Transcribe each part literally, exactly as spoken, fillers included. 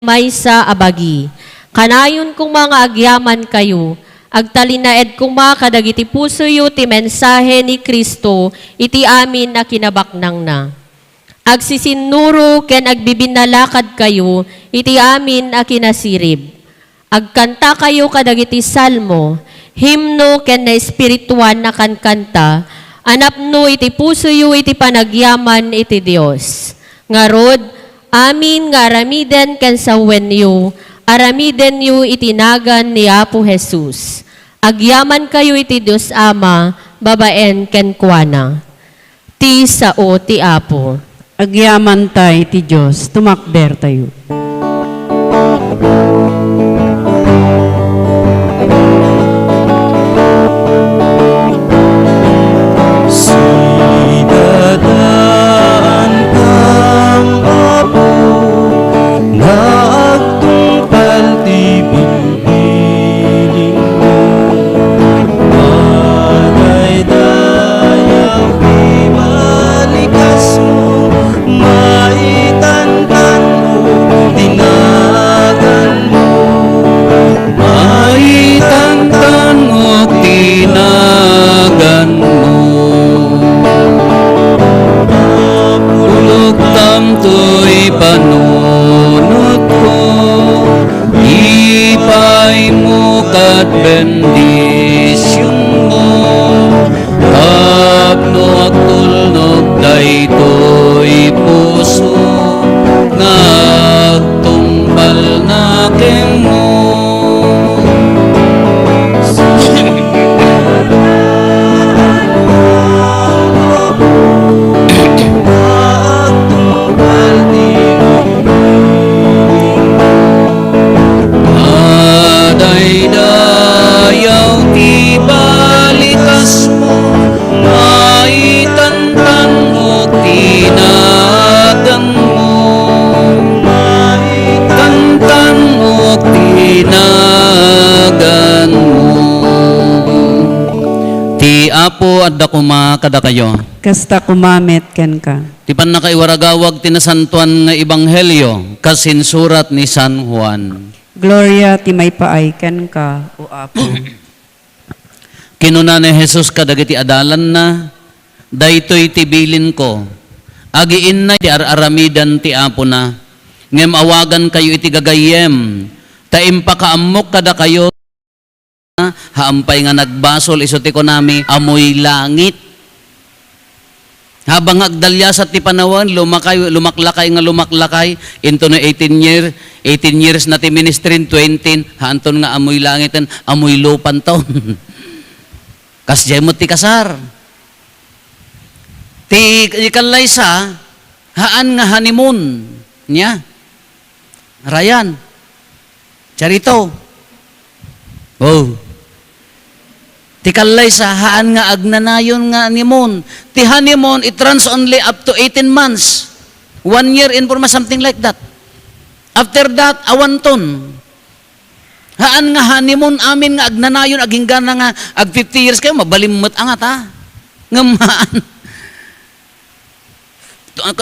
maysa a bagi. Kanayon koma nga agyamankayo, agtalinaed koma kadagiti pusoyo ti mensahe ni Cristo iti amin a kinabaknangna. Agsisinnuro ken agbibinnalakadkayo iti amin a kinasirib. Agkantakayo kadagiti salmo, himno ken naespirituan a kankanta a napno iti pusoyo iti panagyaman iti Dios. Ngarud, amin nga aramiden ken sawenyo, aramidenyo iti nagan ni Apo Jesus. Agyamankayo iti Dios Ama babaen kenkuana. Ti sao ti Apo. Agyamanta iti Dios, tumakdertayo. Sidadaantam, Apo, nga agtungpal ti bilbilin. Madaydayaw ti balikasmo, maitantanmo ti naganmo. Maitantanmo ti naganmo. Pulogtam toy panunotko. Ipaymo ket bendisionmo, tapno agtulnog daytoy puso nga agtungpalna kenmo. Madaydayaw ti balikasmo, maitantanmo ti naganmo. Maitantanmo ti naganmo. Ti Apo adda koma kadakayo. Kasta koma met kenka. Ti pannakaiwaragawag ti nasantoan nga ebanghelio kas insurat ni San Juan. Gloria ti maipaay kenka, O Apo. Kinuna ni Jesus kadagiti adalanna, "Daytoy ti bilinko, agiinnay ti ar-aramidan ti apona, ngem awagankayo iti gagayyem, ta impakaammok kadakayo." Haan pay nga nagbasol isu ti kunami, amoy langit. Habang nga agdaliasat ti panawen, lumakay, lumaklakay nga lumaklakay, into no eighteen years, eighteen years na ti ministry, twenty, haanton nga amoy langiten, amoy lupanton. Kasdiay met ti kasar. Ti, ti kallaysa, haan nga honeymoon. Nia? Ryan. Charito. Oh. Ti kallaysa, haan nga agnanayon nga honeymoon. Ti honeymoon, it runs only up to eighteen months. One year in forma, something like that. After that, awanton. Haan nga honeymoon amin nga agnanayon, aginggana nga ag fifty years kayo, mabalimmet angat, ha? Ngem haan.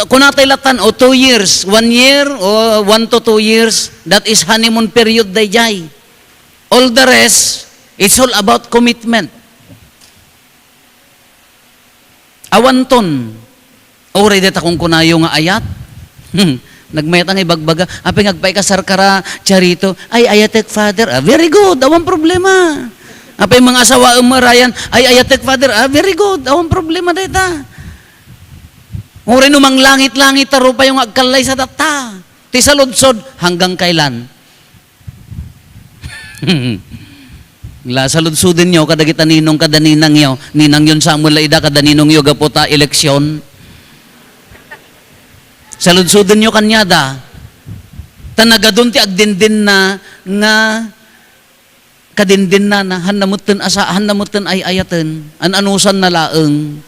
Kunatay latan, o two years, one year, o one to two years, that is honeymoon period, dayjay. All the rest, it's all about commitment. Awanton, uray dayta kunkunayo nga ayat. Nagmayat nga ibagbaga, apay nga agpaikasar kara, Charito, ay, ayatek, Father. Ah, very good, awan problema. Apay, mga asawa, umarayan, ay, ayatek, Father. Ah, very good, awan problema dayta. Uray no manglangit-langit ta rupayo nga agkallaysa datta. Ti saludsod, hanggang kailan? La, saludsodenyo kadagita ninong kada ninangyo. Ninangyon Samuel la ida kada ninongyo gapu ta eleksyon. Saludsodenyo kaniada. Ta nagadun ti agdindinna nga kadindinnana, hanna metten asa-, hanna metten ay-ayaten, an-anusanna laeng.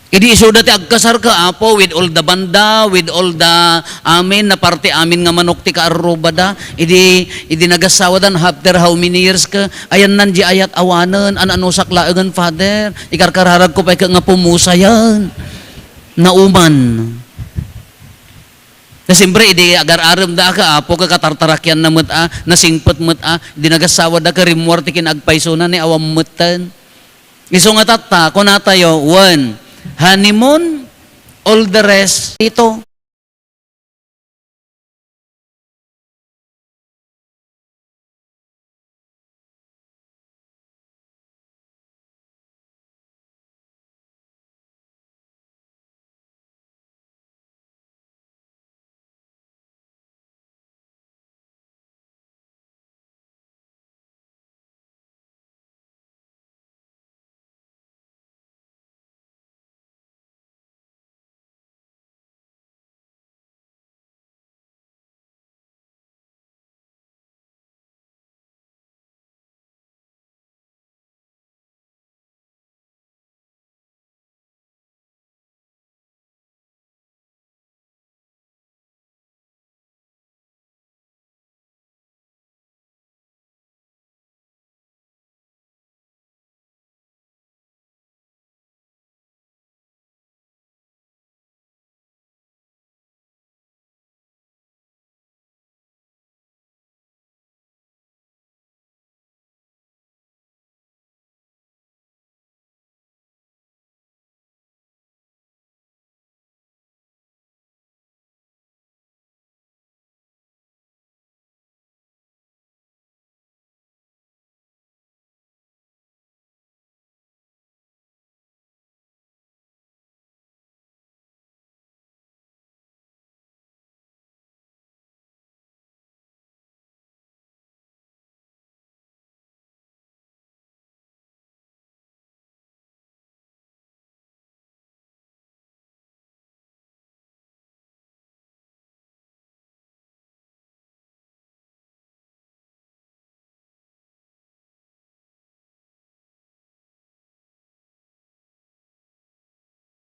Idi isuda ti agkasarka, Apo, with all the banda, with all the amin, na parte amin nga manok ti kaarrubada. Idi, idi nagassawada, after how many years ka, ayannan di ayat awanen, an-anusak laengen, Father. Ikarkararagko pay ka nga pumusayan. Nauman. Ta siyempre, idi agar-arem da ka, apo ka, katartarakian na met a, nasingpet met a, di nagassawa da ka, rimmuar ti kinagpaysona ni awan metten. Isu nga tatta, kunatayo, wen, honeymoon, all the rest, dito.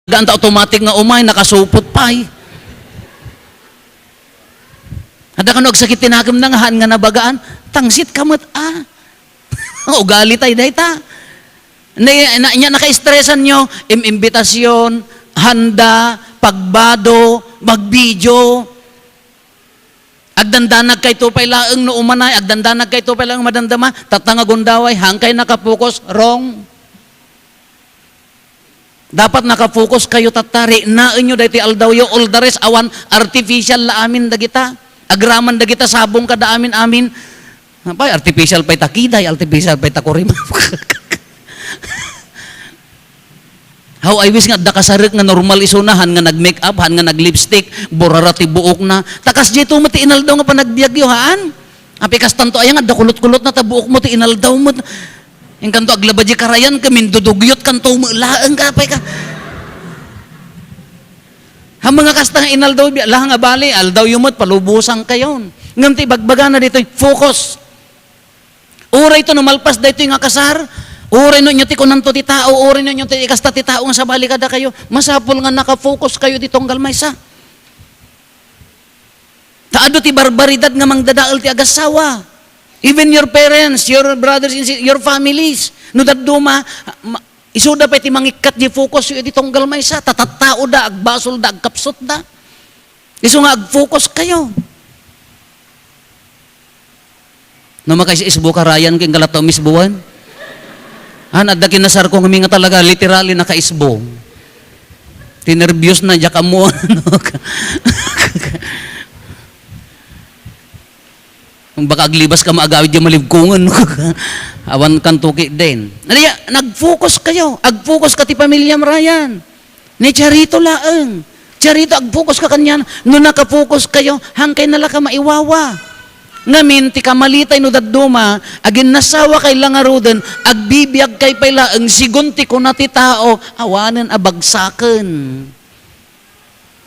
Gaan ta automatic nga umay, nakasupot pay. Adda kano agsakit ti nakemna nga haan nga nabagaan, tangsit ka met, a. Ugali tayo dayta. Ni, na, nya nakaestresan nyo, im-, imbitasyon, handa, pagbado, magvideo. Agdandanag kayto pay laeng no umanay, agdandanag kayto pay laeng madamdama, tatta nga gundaway, haan kay nakapokus, wrong. Dapat nakapokus kayo tatta, riknaenyo daytoy aldawyo, all the rest, awan, artificial la amin dagita. Agraman dagita, sabong kada amin-amin. Apay, artificial pay ta kiday, artificial pay ta kurim. How I wish nga adda kasarek nga normal isuna, haan nga nag-make up, haan nga nag-lipstick, burara ti buokna. Ta kasdiay to met ti inaldaw nga panagbiagyo, haan? Apay kastanto aya nga adda kulot-kulotna ta buokmo ti inaldaw met. Inkanto aglaba di karayan, ket mindudugyot kanto met laeng ka, apay ka. Ha, mga kasta nga inaldaw, bi-, la nga bali, aldawyo met, palubosan kayon. Ngem ti ibagbagana ditoy, focus. Uray to no malpas daytoy nga kasar, uray no inyo ti kunanto ti tao, uray no inyo ti ikasta ti tao nga sabali kadakayo, masapul nga naka-focus kayo di tunggal maysa. Ta adu ti barbaridad nga mangdadael ti agassawa. Even your parents, your brothers and sis-, your families, no dadduma, ma-, isuda pay ti mangikkat di focus yu iti tunggal maysa, ta tattaoda, agbasolda, agkapsutda. Isu nga ag-focus kayo. No makaisbo ka, Ryan, ken kalataw misbuan? Han, adda kinasarko nga minga talaga, literally, nakaisbo. Ti nerbios na, diak ammo. Kung baka aglibas ka, maagawid yung malibkungan. Awan kan tuki din. Ano ya, nag-focus kayo. Ag-focus ka ti pamilyam, Ryan. Ni Charito laeng. Charito, ag-focus ka kanyan. No naka-focus kayo, hangkay na la ka maiwawa. Ngamin, ti kamalitay no dadduma, aginnasawa kay la ngaruden, agbibiag kay pay laeng, sigun ti kuna ti tao, awanen a bagsaken.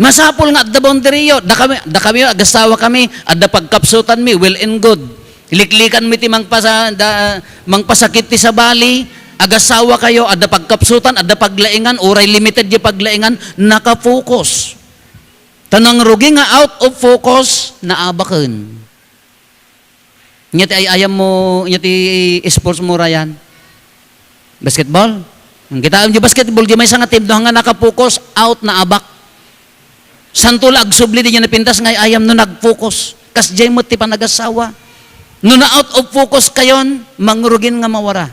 Masapul nga adda boundary yo. Dakami, dakami, agasawa kami, adda pagkapsutan mi, well and good. Liklikan mi ti mangpasa-, da-, mangpasakit ti sabali, agasawa kayo, adda pagkapsutan, adda paglaingan, uray limited di paglaingan, naka-focus. Ta nangrugi nga out of focus, naabaken. Nya ti ay-ayam mo, nya ti sports mo, Ryan? Basketball? Ang kitaem di basketball, di maysa nga team, no, nga naka-focus, out na abak. Santo la agsubli diay napintas nga ay-ayam no nag-focus. Kasdiay met ti panagasawa. No na-out of focus kayon, mangrugin nga mawara.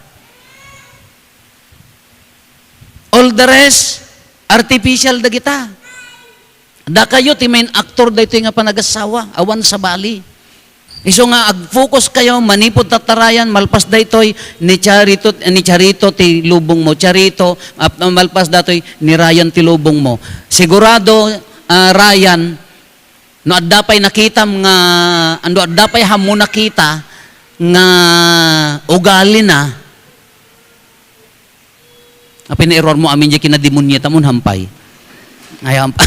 All the rest, artificial dagita. Dakayo ti main actor daytoy nga panagasawa, awan sabali. Isu nga ag-focus kayo, manipud tatta Ryan, malpas daytoy, ni Charito, ni Charito ti lubong mo. Charito, ap-, malpas datoy, ni Ryan ti lubong mo. Sigurado, ah, Ryan, no adda pay nakitam nga, no adda pay hammo nakita nga ugali na, Apay na error mo amin diay kinademonyo ta mon hampay. Ay, hamp-,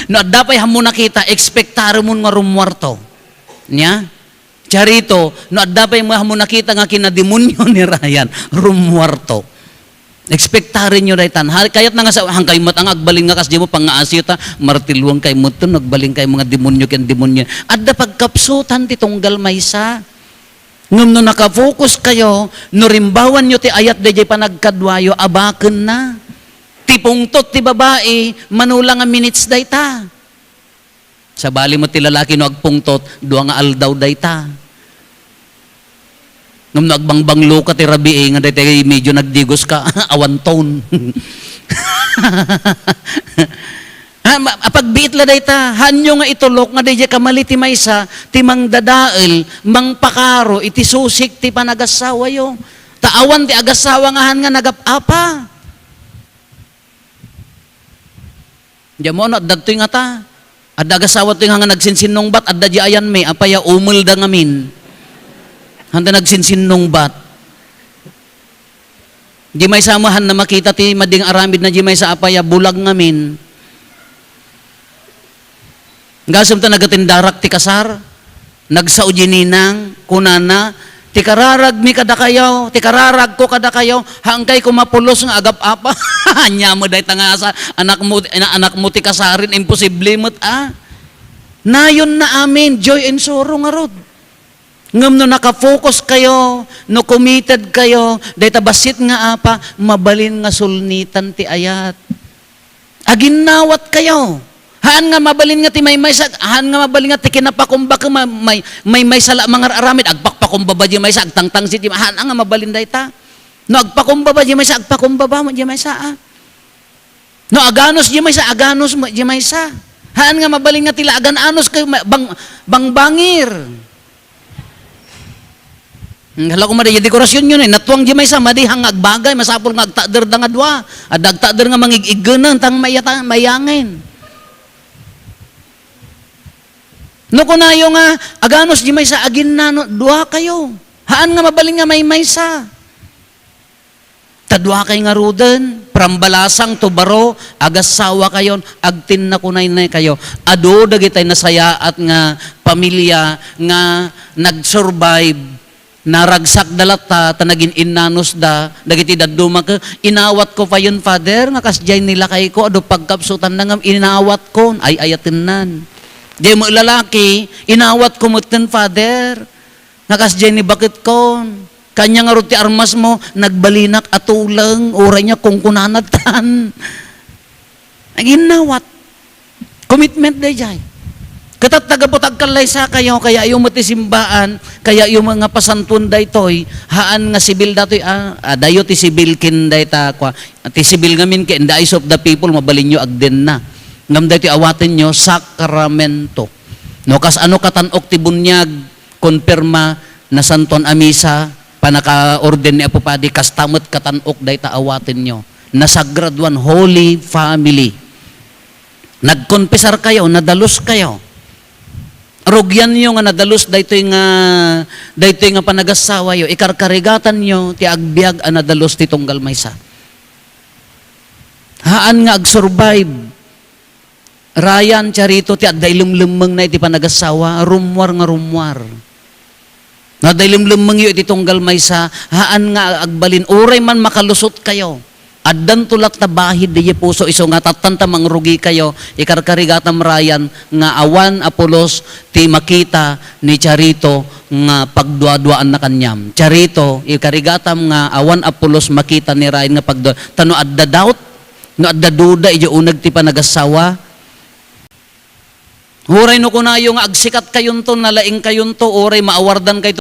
no adda pay hammo nakita, expectaremon nga rummuarto. Nia? Charito, no adda pay mo hammo nakita nga kinademonyo ni Ryan, rummuarto. Expectarenyo daytan. Ha, kayat na nga sa, hangkay met nga agbalin nga kasdiay mo, pangngaasiyo ta, martiluan kay met, nagbalin kay mga demonyo ken demonyo. Adda pagkapsutan ti tunggal maysa. Ngem no naka-focus kayo, no rimbawanyo ti ayat daydiay panagkaduayo, abakenna. Ti pungtot ti babai, mano la nga minutes dayta. Sabali met ti lalaki no agpungtot, dua nga aldaw dayta. Ngem no agbangbanglo ka ti rabii nga daytay medyo nagdigos ka, awan ton. Ha, ma-, apagbiit la dayta, haanyo nga itulok nga daydiay kamali ti maysa, ti mangdadael, mangpakaro iti susik ti panagasawayo. Ta awan ti agasawa nga haan nga nagap-apa. Diay mo, no, adda daytoy nga ta. Adda agasawa daytoy nga, nga nagsinsinnungbat, adda diay ayan mi, apay a umelda ngamin. Handa nagsinsinnungbat. Diay maysa met haan na makita ti madi nga aramidna, diay maysa apay a bulag ngamin. Gasem ta nagatindarak ti kasar, nagsao diay ninang, kunana, "Ti kararagmi kadakayo, ti kararagko kadakayo, haankay ko mapulos nga agap-apa." Ania met dayta nga asa-, anakmo, ina-, anakmo ti kasaren, imposible met a. Nayonna amin, joy and sorrow ngarud. Ngem no naka-focus kayo, no committed kayo, dayta bassit nga apa, mabalin nga sulnitan ti ayat. Aginnawat kayo. Haan nga mabalin nga ti maymaysa, haan nga mabalin nga ti kinapakumbak, ma-, may, maymaysa la mangar-aramid, agpakpakumbaba diay maysa, agtangtangsit diay, haan nga mabalin dayta. No agpakumbaba diay maysa, agpakumbaba met diay maysa, a. No aganus diay maysa, aganus met diay maysa. Haan nga mabalin nga ti la agan-anus ket ma-, bang-, bangbangir. Hmm, hala ko madi, dekorasyonyo ni, natuang diay maysa, madi haan nga agbagay, masapul nga agtaderda nga dua. Adda agtader nga mangig-iggeneng, tang mayata-, mayangin. No kunayo nga, aganus diay maysa, aginnano, dua kayo. Haan nga mabalin nga maymaysa. Ta dua kay ngaruden, from balasang to baro, agassawa kayon, agtinnakunaynay kayo. Adu dagitay nasayaat nga pamilia nga nag-survive, naragsak da latta, ta nagin-innanusda, dagiti dadduma ket, "Inawatko payen, Father, nga kasdiay ni lakayko, adu pagkapsutanna ngem inawatkon, ay-ayatennan." Diay met lalaki, "Inawatko metten, Father." Nga kasdiay ni baketkon. Kanya ngarud ti armasmo, nagbalinak a tuleng, uray nia kunkunanatan. Aginnawat. Commitment daydiay. Ket ta gapu ta agkallaysa kayo, kayayo met ti simbaan, kayayo met nga pasantuan daytoy, haan nga sibil datoy, a, adayo ti sibil ken dayta, kua, ti sibil ngamin ken in the eyes of the people, mabalinyo agdenna. Ngem daytoy awatenyo, sakramento. No, kas-, ano katan-ok ti buniag, konfirma, nasantuan a misa, pannakaorden ni Apo Padi, kasta met katan-ok dayta awatenyo. Nasagraduan, Holy Family. Nagkonfesar kayo, nadalus kayo. Rugianyo nga nadalus daytoy nga, daytoy nga panagassawayo, ikarkarigatanyo ti agbiag a nadalus ti tunggal maysa. Haan nga agsurvive. Ryan, Charito, ti adda ilemlemmengna iti panagassawa, rummuar nga rummuar. No adda ilemlemmengyo iti tunggal maysa, haan nga agbalin, uray man makalusot kayo. Addanto latta bahid diay puso, isu nga tattanta mangrugi kayo, ikarkarigatam Ryan, nga awan a pulos ti makita ni Charito nga pagduaduaanna kaniam. Charito, ikarigatam nga awan a pulos makita ni Ryan nga pagdua-, ta no adda doubt, No adda duda idiay uneg ti panagasawa, uray no kunayo nga agsikatkayonto, nalaingkayonto, uray maawardankayto,